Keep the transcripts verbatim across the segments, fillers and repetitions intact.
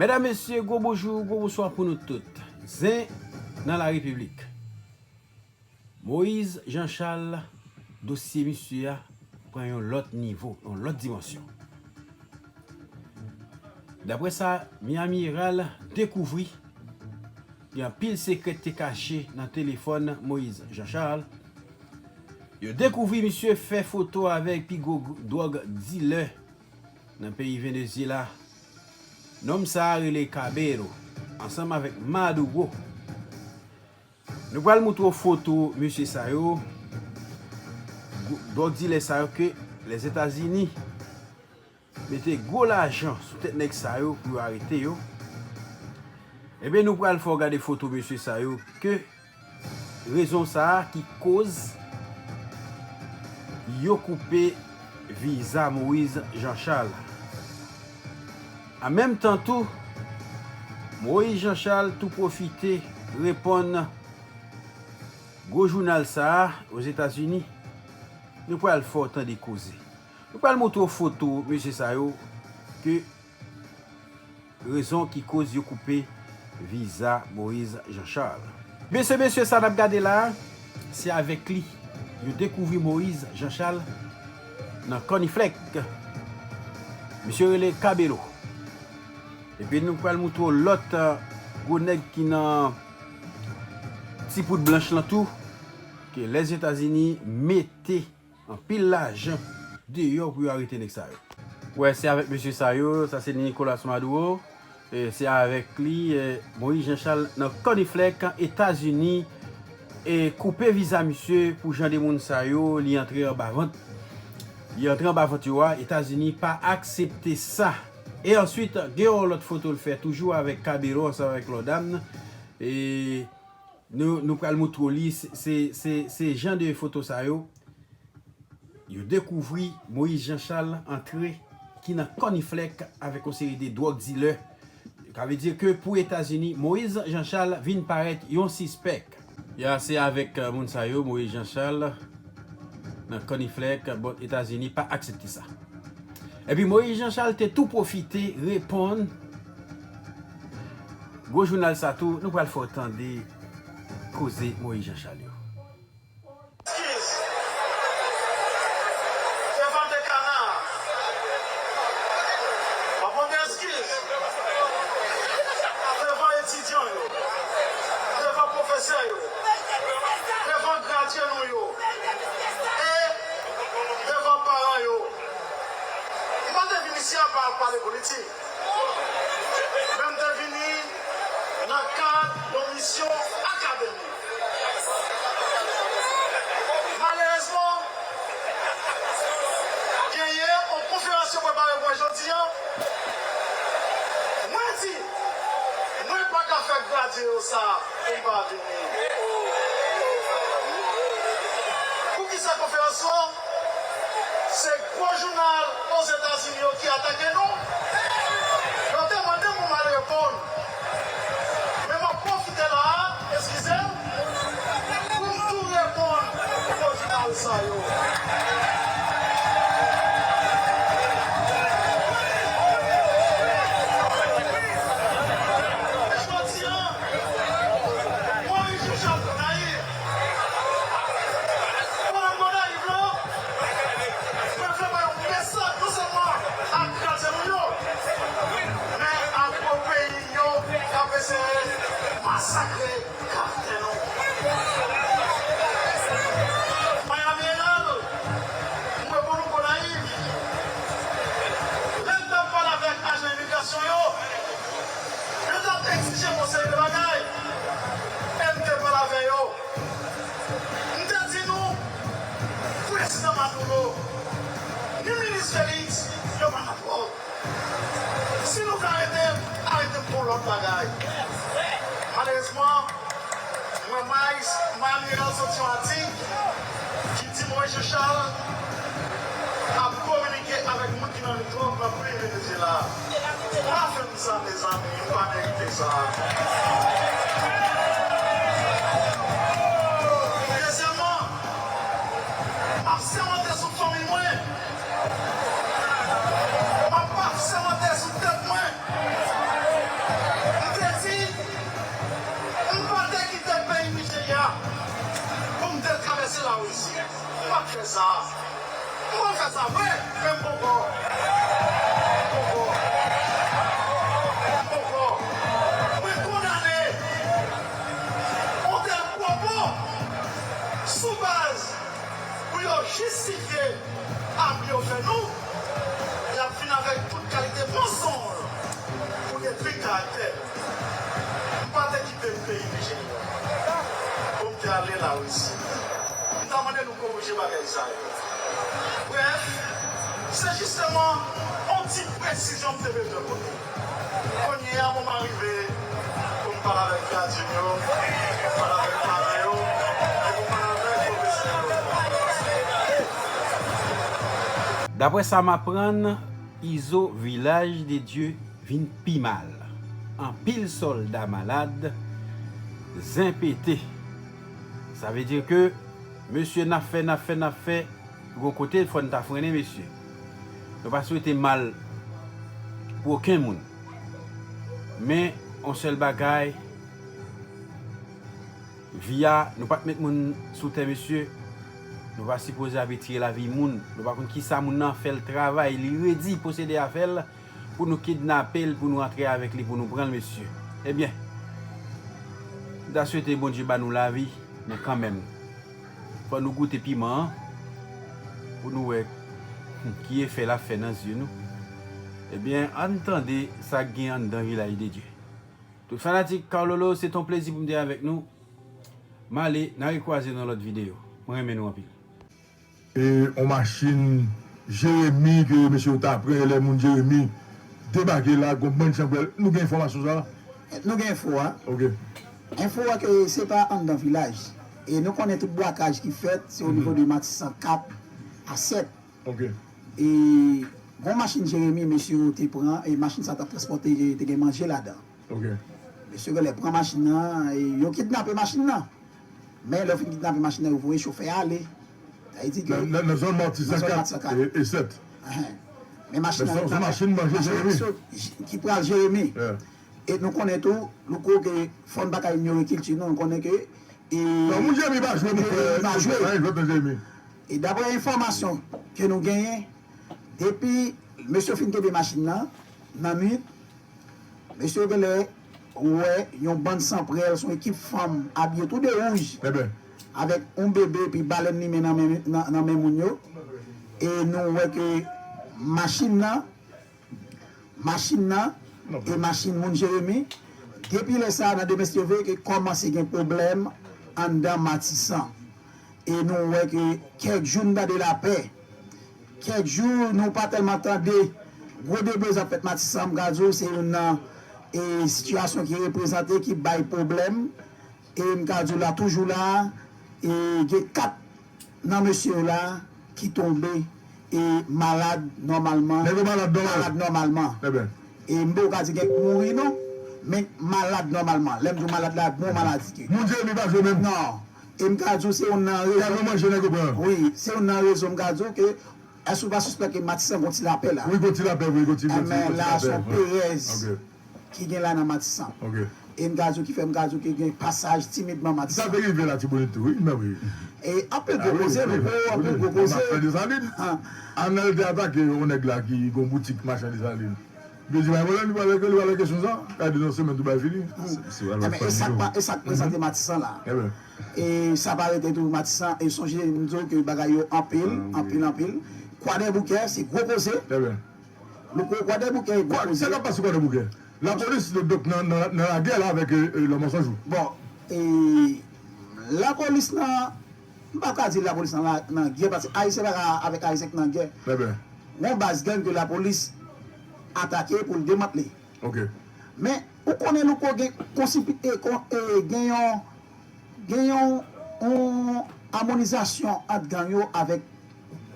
Medam, mesye, gwo bonjou, gwo bonswa pou nou tout. Zen nan la Repiblik. Moïse Jean Charles, dosye misye a pran yon lòt nivo, yon lòt dimansyon. Daprè sa Miami Herald dekouvri, gen anpil sekrè te kache nan telefòn Moïse Jean Charles. Yo dekouvri misye fè foto avèk pi gwo dwòg dilè nan peyi Venezyela. Nonm sa a rele Cabello, ansanm avèk Maduro. Nou pral moutre w foto mesye sa yo, dwòg dilè sa yo ke Lèzetazini mete gwo lajan sou tèt nèg sa yo pou yo arete yo. Ebyen, nou pral fè w gade foto mesye sa yo ke rezon sa a ki koz yo koupe viza Moïse Jean Charles. An menm tan tou, Moïse Jean Charles tou pwofite reponn gwo jounal sa a Ozetazini. Nou pral fè w tande koze. Nou pral moutre w foto mesye sa yo ke rezon ki koz yo koupe viza Moïse Jean Charles. Mesye, mesye, sa n ap gade la a, se avèk li yo dekouvri Moïse Jean Charles nan Kòniflèk. Misye rele Cabello. Epi nou pral moutre w lòt, eh, gwo nèg ki nan ti poud blanch lan tou, ke Lèzetazini mete anpil lajan deyò pou yo arete nèg sa yo. Wè, se avèk mesye sa yo, sa se Nicolas Maduro. E, se avèk li, e, Moïse Jean Charles nan Kòniflèk, Etazini, e, koupe viza misye pou jan de moun sa yo, li antre anba vant. Li antre anba vant yo a, Etazini pa aksepte sa. E answit, gen yon lòt foto l fè toujou avèk Cabello ansanm avèk lòt dam nan. E nou, nou pral moutre w li, se, se, se, se jan de foto sa yo. Yo dekouvri Moïse Jean Charles antre ki nan Kòniflèk avèk yon seri de dwòg dilè. Sa vle di ke pou Etazini, Moïse Jean Charles vin parèt yon sispèk. Ya, se avèk, eh, moun sa yo, Moïse Jean Charles nan Kòniflèk, bon, Etazini pa aksepte sa. Epi Moïse Jean Charles te tou pwofite reponn gwo jounal sa tou, nou pral fè w tande koze Moïse Jean Charles yo. Eskiz. Devan de kana. W ap mande eskiz. Devan etidyan yo. Devan pwofesè yo. Devan gradye nou yo. E devan paran yo. M pa te vin isi a pa pale politik. Men m te vini nan kad yon misyon akademik. Malerezman, genyen yon konferans yo prepare pou mwen jodi a. Mwen di, mwen pa ka fè gradye yo sa pou m pa vini. Poukisa konferans lan? Se gwo jounal Ozetazini yo ki atake nou. Yo te mande m pou m al reponn. Men m ap pwofite la a, eskize m, pou m tou reponn gwo jounal sa yo. Jodi a, Moïse Jean Charles Gonayiv. Pandan Gonayiv lan, mwen vle bay yon mesaj non sèlman ak gradye nou yo, men ak gwo peyi yo k ap eseye masakre karaktè nou. Miami Herald, mwen pou nou Gonayiv. Lè m t ap pale avèk ajan imigrasyon yo, yo t ap egzije m yon seri de bagay. E m te pale avè yo. M te di nou, prezidan Maduro, ni minis Félix, yo pa nan dwòg. Si nou vle arete m, arete m pou lòt bagay. Malerezman, mwen, Miami Herald soti yon atik ki di Moïse Jean Charles ap kominike avèk moun ki nan dwòg nan peyi Venezyela. Pa fè m sa, mezanmi, m pa merite sa. Dezyèmman, m ap sèmante sou fanmi mwen. M ap sèmante sou tèt mwen. Larisi. M p ap fè sa. M p ap fè sa vre, men m poko. M poko. M poko. Mwen kondane yon tèl pwopo sou baz pou yo jistifye abli yo fè nou, y ap vin avèk tout kalite mansonj pou detwi karaktè. M pa te kite m peyi Nijerya pou m te ale Larisi. M ta mande nou korije bagay sa yo. Brèf, se jisteman yon ti presizyon m te bezwen pote. Kounye a, moman rive pou m pale avèk Vladimir, pale avèk Mario, e pou m pale avèk pwofesè yo. Daprè sa m aprann, Izo Vilaj de Dye vin pi mal. Anpil sòlda malad, zen pete. Sa vle di ke mesye n ap fè, n ap fè, n ap fè, gon kote fò n ta frennen mesye. Nou pa swete mal pou okenn moun. Men, yon sèl bagay, vi a, nou pa t met moun sou tè mesye. Nou pa sipoze ap retire lavi moun. Nou pa konn kisa moun nan fè l travay, li redi posede afè l, pou nou kidnape l, pou nou antre avèk li, pou nou pran l mesye. Ebyen, m ta swete Bondye ba nou lavi, men kanmenm, fò nou goute piman an, pou nou wè ki efè l ap fè nan zye nou. Ebyen, ann tande sa k gen anndan Vilaj de Dye. Tout fanatik Carlolo, se t on plezi pou m te avèk nou. M ale, n a rekwaze nan lòt videyo. Mwen renmen nou anpil. E yon machin Jeremi ke mesye yo ta pran, lè moun Jeremi debake la, gon bann chanpwèl. Nou gen enfòmasyon sa a? Nou gen enfo a. Ok. Enfo a ke se pa anndan Vilaj. E nou konnen tout bwakaj ki fèt, se o nivo de Matisan kat a sèt. Ok. E gon machin Jeremi mesye yo te pran, e machin sa t ap transpòte, te gen manje ladan. Ok. Mesye yo genlè pran machin nan, e yo kidnape machin nan. Men lè yo fin kidnape machin nan, yo voye chofè a ale. Sa vle di ke Nan, nan, nan zòn Matisan kat e, e sèt. Enhen. Men machin nan, se yon machin manje Jeremi. Ki pral Jeremi. E nou konnen tou, Louko, ke fò n pa ka inyore kilti nou, nou konnen ke e, Non, moun Jeremi pa jwe, mon frè. Pa jwe. Pa jwe nan Jeremi. E daprè enfòmasyon ke nou genyen, depi mesye fin kenbe machin nan, nan nwit, mesye yo genlè wè yon bann sanprèl, se yon ekip fanm abiye tou de wouj, Ebyen, avèk yon bebe epi balèn limen nan men, nan, nan men moun yo. E nou wè ke machin nan, machin nan, e machin moun Jeremi, depi lè sa a, nan demen si Dye vle, ke kòmanse gen pwoblèm anndan Matisan. E nou wè ke kèk jou n tande lapè. Kèk jou nou pa tèlman tande gwo debloze ap fèt Matisan, m ka di w se youn nan e, sitiyasyon ki reprezante, ki bay pwoblèm. E m ka di w la, toujou la, e gen kat nan mesye yo la ki tonbe e malad nòmalman. Nèg yo malad nòmal. Malad nòmalman. Ebyen. E m poko ka di gen k mouri non, men malad nòmalman. Lè m di w malad la, bon maladi ke. Moun Jeremi pa jwe menm. Non. E m ka di w se youn nan rezon. Kado manje nèg yo pran. Wi, se youn nan rezon m ka di w ke, èske w pa sispèk ke Matisan gon ti lapè la? Wi, gon ti lapè, wi, gon ti, gon ti, Enben, gon ti la lapè. Se yon perèz Ok. Ki gen la nan Matisan. Ok. E m ka di w ki fè m ka di w ke gen pasaj timidman Matisan. Sa te rive Latibonit tou, wi, men wi. E anpil gwo koze, nou gwo, anpil gwo koze. Machè Desalin. Anèl te atake yon nèg la ki gon boutik Machè Desalin. Yo di, bay pwoblèm, li pale, li pale kesyon sa. Gade nan semèn tou bay fini. E sa k pa, e sa k prezante Matisan la. E sa pa rete tou Matisan, e sonje m di w ke bagay yo anpil, anpil, anpil. Kwadèboukè, se gwo koze. Louko, Kwadèboukè e gwo koze. Sa k ap pase Kwadèboukè? Lapolis, donk, nan, nan, nan lagè la avèk, e, e, Lòm Ansanjou. Bon, e, lapolis nan, m pa ka di lapolis nan, nan gè, paske Ayisyen pa ka avèk Ayisyen k nan gè. Gon baz gang ke lapolis atake pou l demantle. Men, ou konnen Louko gen konsipi, e, kon, e, gen yon, gen yon, yon amonizasyon ant gang yo avèk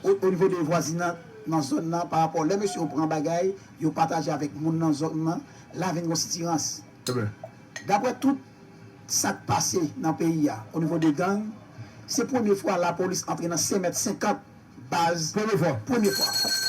o, o nivo de vwazinaj nan zòn nan, pa rapò lè mesye yo pran bagay, yo pataje avèk moun nan zòn nan, la vin gon sitirans. Daprè tout sa k pase nan peyi a, o nivo de gang, se premye fwa lapolis antre nan senk mèt senkant baz. Premye fwa. Premye fwa.